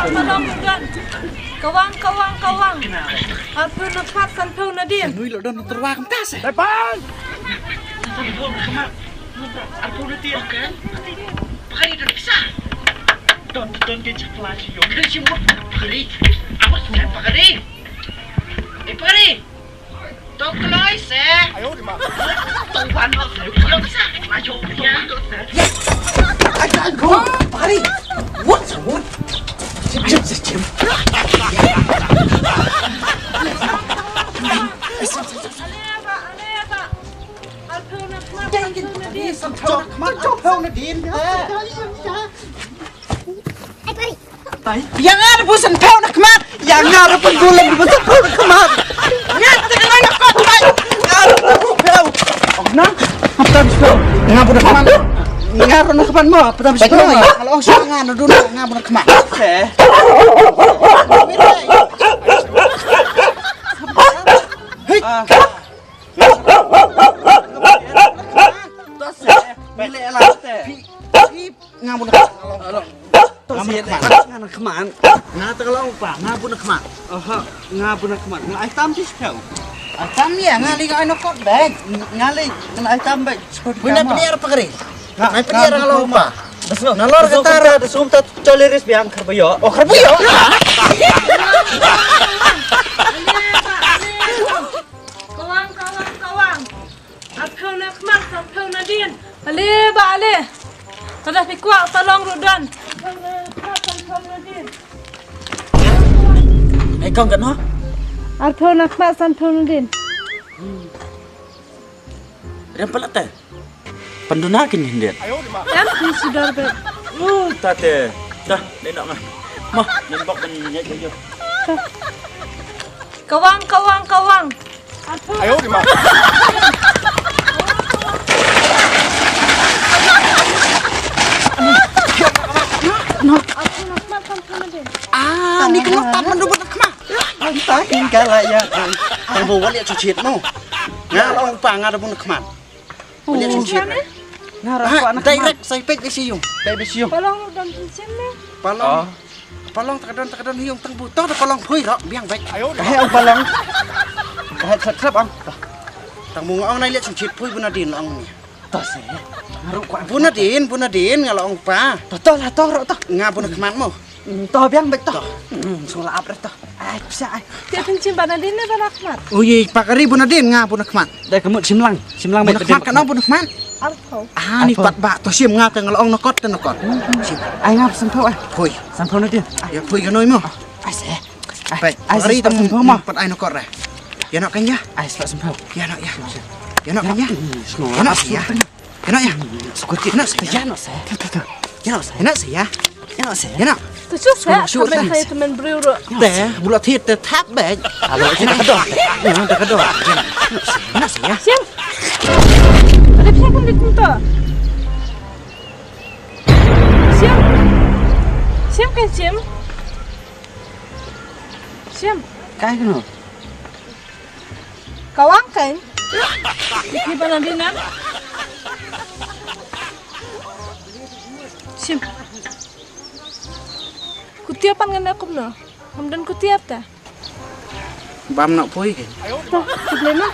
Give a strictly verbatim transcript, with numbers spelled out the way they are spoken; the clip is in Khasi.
Ka long don. Ka wang, ka wang, ka wang. Arphew na khmat, sanphew na dien. Nui lo don terwa kumta se. Depan. Arphew na dien kan? Pakari don pisa. Don, don dien sa pela si yong. Don si mut pakari. Amat sa pakari. Eh, pakari. Tok kloi se. Ayo di ma. Tok wan lo se. Yong sa. Ayo, yong sa. Ai, ai, go. Pakari. What? What? Jim, jim, jim, jim. Yang ada bosan kau nak kemat. Yang ada pun bulan di bosan kau nak kemat. Ngat dengan nak kau kemat. Ngat dengan kau. Nga pun nak kemat. Nga pun nak kemat mo. Apa tak bisa? Kalau orang sana dulu nga pun nak kemat. Hei. Ah. Tos eh, mele la te. Phi, phi, nga bun khmat. Tos eh, nga bun khmat. Nga te long pa, nga bun khmat. Aha, nga bun khmat. Nga ai tam tis tau. Ai tam ya, nga li nga ai nokot bek. Nga li nga ai tam bek. Bun na piliar pakari. Nga ai piliar nga long pa. Nalor kata ra da sum ta choli ris biang kharbayo. Oh, kharbayo. Kawang, kawang, kawang. Arphew na khmat, sanphew na dien. Ale ba ale. Kada phi kwah sa long ruh don. Arphew na khmat, sanphew na dien. Ai kong kan ho? Arphew na khmat, sanphew na dien. Rem palat te. Panduna kin hindit. Em, ni sudar be. Uh, tate. Dah, dei nok mah. Mah, nembak ban nyai jo. Kawang, kawang, kawang. Ayo di mah. Ah, ni kena tak mendu buat kemah. Antakin kala ya. Tang bo wali chuchit mo. Nga long pa nga da bun kemah. Wali chuchit. Nga ra pa na direct sai pek de siung. Pek de siung. Palong dan cincin ni. Palong. Palong takadon takadon hiung tang bu. Tang palong phui ro biang bek. Ayo. Kahe ang palong. Kahe sep sep ang. Tang bu ngong nai liat chuchit phui bu nadin long ni. Tos eh. Ngaru kwa. Bu nadin, bu nadin nga long pa. To to la to ro to. Nga bu na kemah mo. To biang bek to. Sung la ap to. Ai pisa ai. Te pynchim ba nadin ne ba na khmat. Ui pakari bu nadin nga bu na khmat. Dai kemut chim lang. Chim lang bek. Bu na khmat ka nong bu na khmat. Arphew. Ah ni pat ba to sim nga te nga long nokot te nokot. Sim. Ai nga sanphew ai. Phui. Sanphew nadin. Ya phui ka noi mo. Ai se. Pai. Ai se sanphew mo. Pat ai nokot re. Ya nok kan ya. Ai se sanphew. Ya nok ya. Ya nok kan ya. Ya nok ya. Kena ya. Suka ti kena saya. Kena saya. Kena saya. Kena saya. Kena saya. Kena. Tu suk sa. Kena suk sa. Temen briew ro. Te bula ti te tap be. Alo kena ka dor. Kena ka dor. Kena saya. Siang. Ada siapa di tu? Siang. Siang kan siang. Siang. Kai kena. Kawang kan? Iki bana dinan. Sim. Kutia pan ngana kumno. Hamdan kutia ta. Bam nak poi ke. Ta, problema.